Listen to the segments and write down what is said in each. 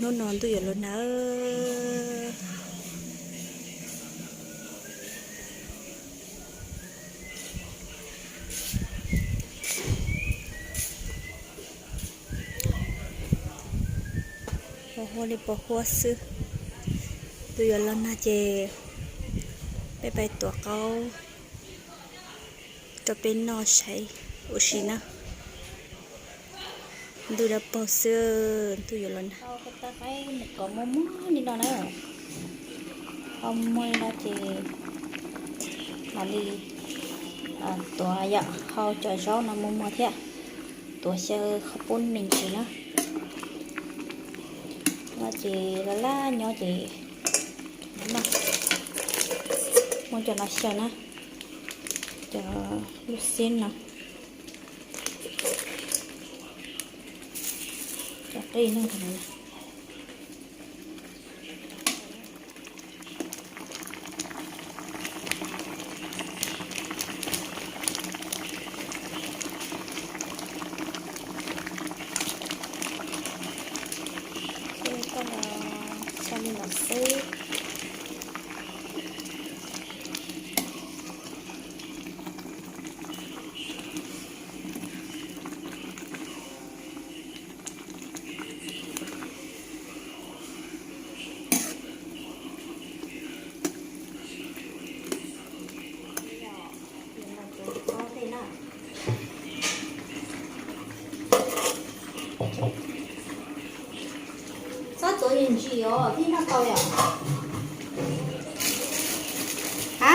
Hnub no ntuj yuav los nag. Pos huab li pos huab xwb. Ntuj yuav los nag ces peb pais tuav qaub rau peb noj saib ua si na. Ntuj dawb paug xwb, ntuj yuav los nag. Tau qaib mus kom muag muag li no na. Hau muag li no ces mam li tuav yom, hau cov zaub no muag muag thiab. Tuav xyaw qhov pub me ntsis na. No ces laj laj nyob ces noj, muab cov no xyaw na, cov lub xib no, cov qij no. Ces koj los xyaw li no xwb. Txhob txuav ntsim os, thiaj noj tau yom. Ha?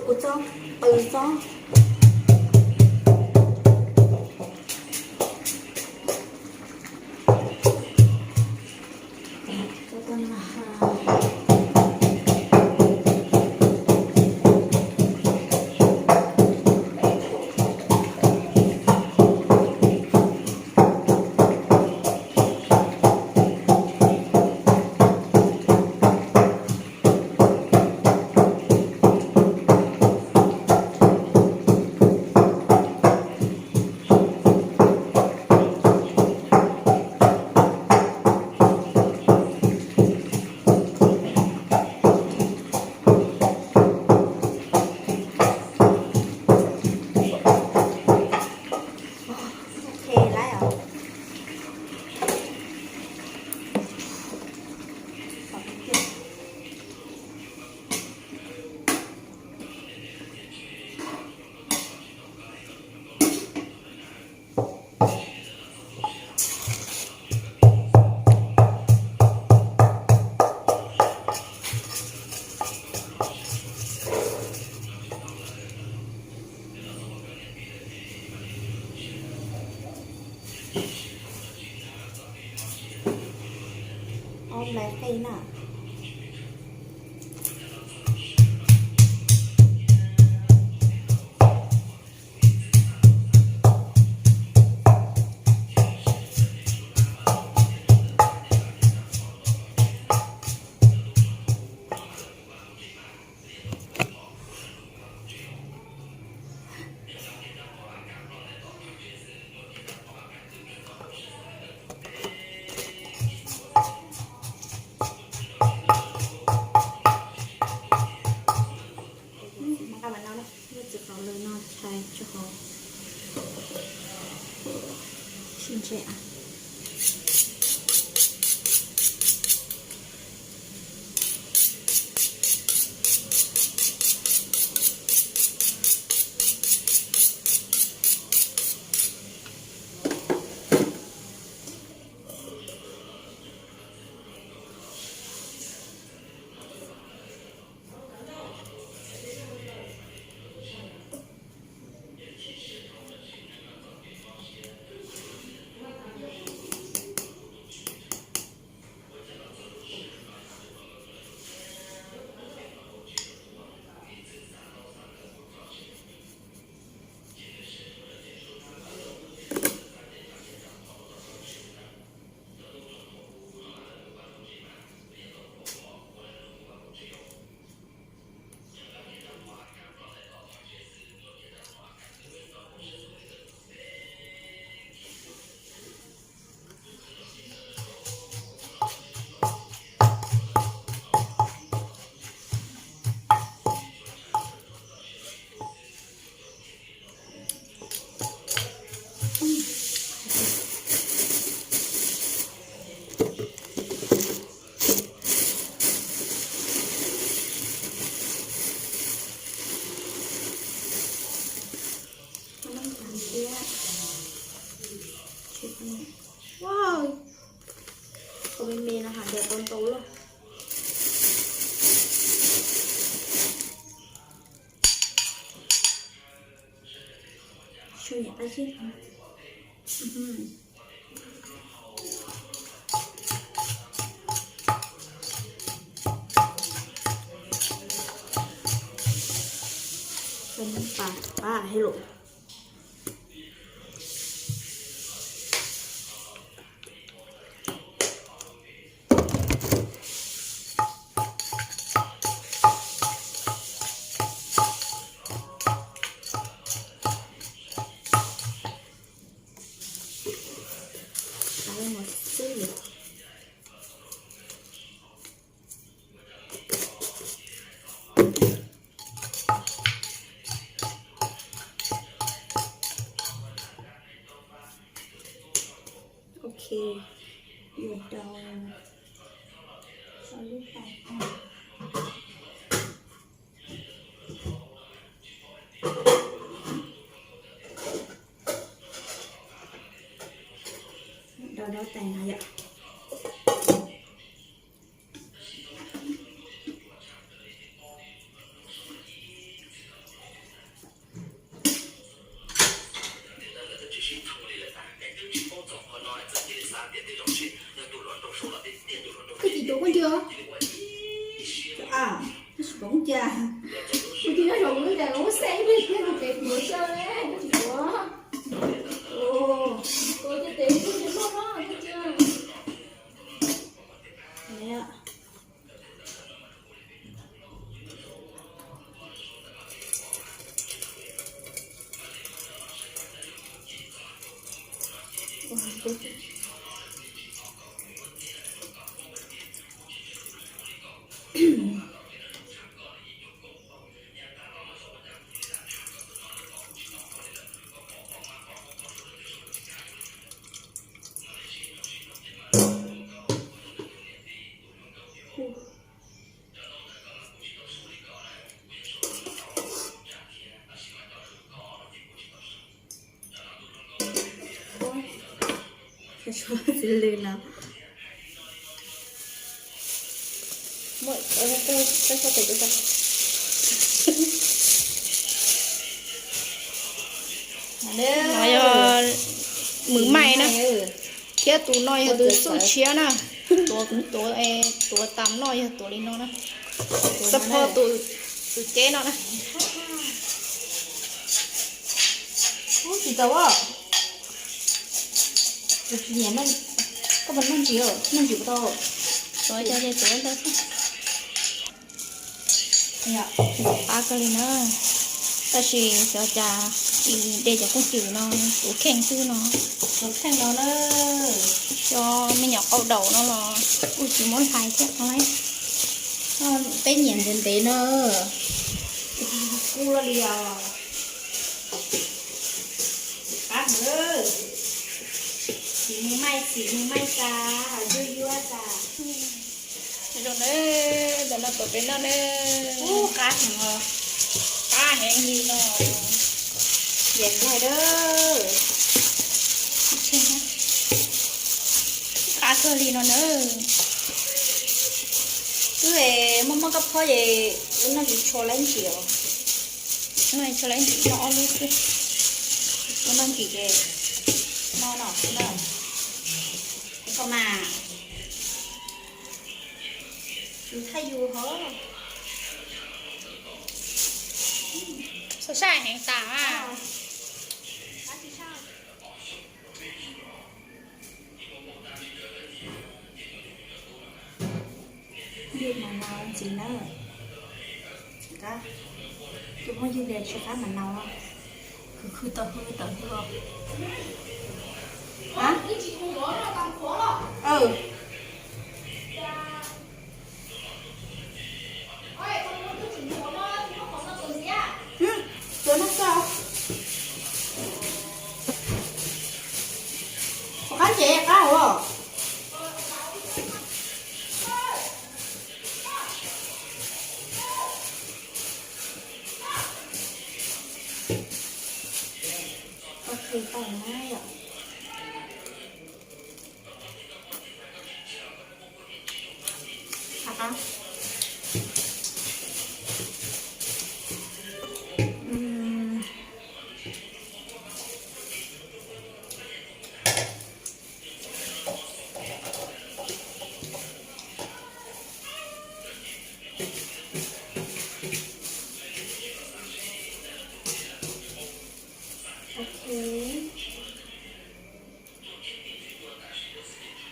Kuv txob, qw txob. Ob nplais qij na. Nqa mas no, nqa txiv qau lwm no tshai tso hauv, sib ntse. Wow, qhov me me no hais tias tau ntau loj. Su nyam qab zib. Pab hej lus. Xwb. Ok, yuav rau lub tais. Rau lub tais no yom. Koj tsis tuav koj ncig os? Tab sis pom koj ncig. Kuv tig nyob saum kuv lub tais kuv xej ib pliag thiab kuv pem tuav xwb, koj tsis tuav. Kuv cia tes kuv cia loj no koj cia. Xws li no. No yog mws maij na, thiab tus no yog tus xuj tshiab na. Tuav, tuav tas no yog tuav li no na. Xab phob tus, tus ceb no na. Ub, tsis tau. Koj puas noj ntsim, noj ntsim puas tau? Tuav cov ces tuav ntawd xwb. Qab kawg li na. Tab sis xyov cas de cov kooj cws no tus kheej xwb no. Tus kheej no na. Cov me nyuam qau daum no los kuj tsis muab hlais thiab. Peb nyiam ntev ntev na. Kub loj li os. Qab heev. Xim mus maij, xim mus maij tas, yuag yuag tas. Zoo na, ntawm no tuav peb noj na. Ub, qab heev os. Qab heev li no. Yam nkaus na. Qab kawg li no na. Twb muaj muaj kab phob ces ua noj tsis tshua laib ntsim os. Noj tsis tshua laib ntsim, noj ob lub xwb. Ua noj ntsim ces noj no xwb na. Es koj mas, yus thaj yus hov. Sab sab heev tas. Ywg mas nau ntxiv na. Tsis qab, tus muaj ywg li tsis qab mas nau. Khwv khwv tau hwj tau hwj. Tuav no xwb. Puas qab ntses qab os? Ok, tau na yom. Ok.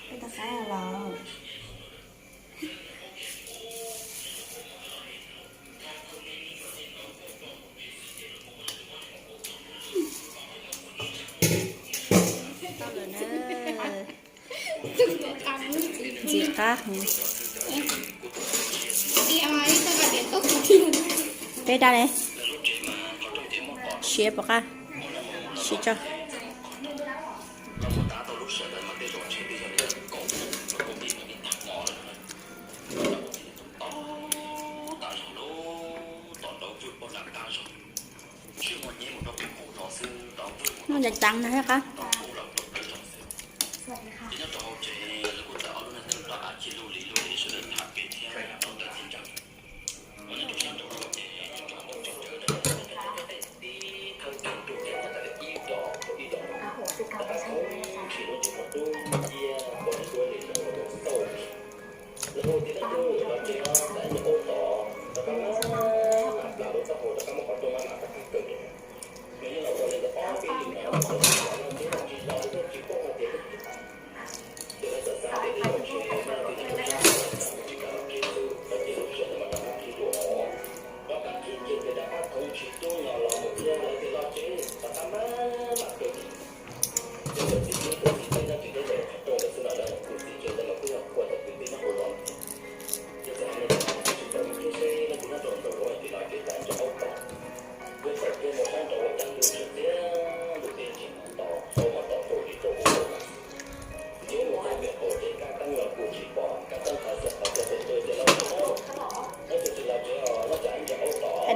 Peb tau qab los. Ntxim qab. Peb dab ne. Siav puas qab? Siav tso. Noj ncav ceev na thiab qab.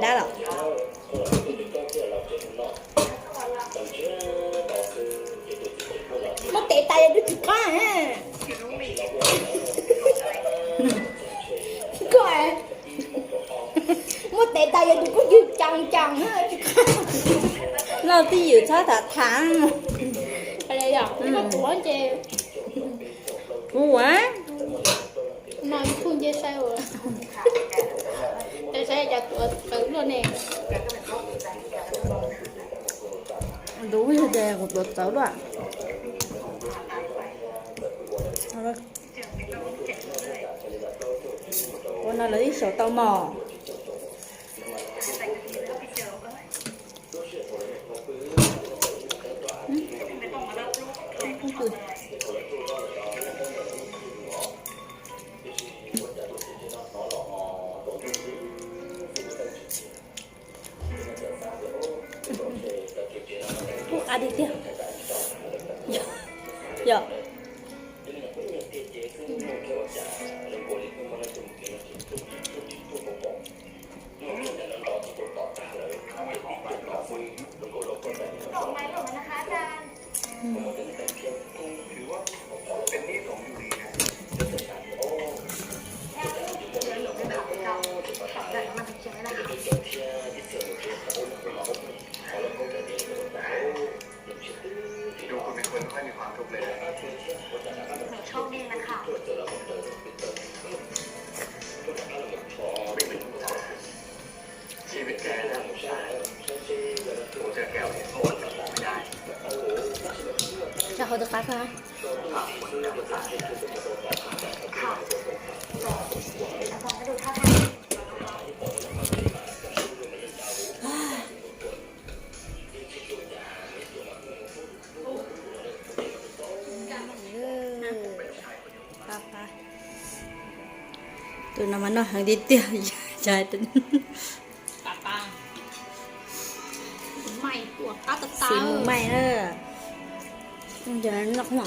Dab los. Muab tev tas yog tub tsis qab. Koj muab tev tas yog tus kub ywg cas cas tsis qab. Loj twj ywm txhob tham tham. Kuv ua no kuj nce sai ua, saib cas tuav txawv luaj ne. Tus yog tias kuv tuav txawv luaj. Ua no lawv ib saum tau mos. Qab tiag tiag. Yog. Rau hauv tus qab ko. Tus no mas noj heev tiag tiag. Xis mus maij na. Noj qhov no.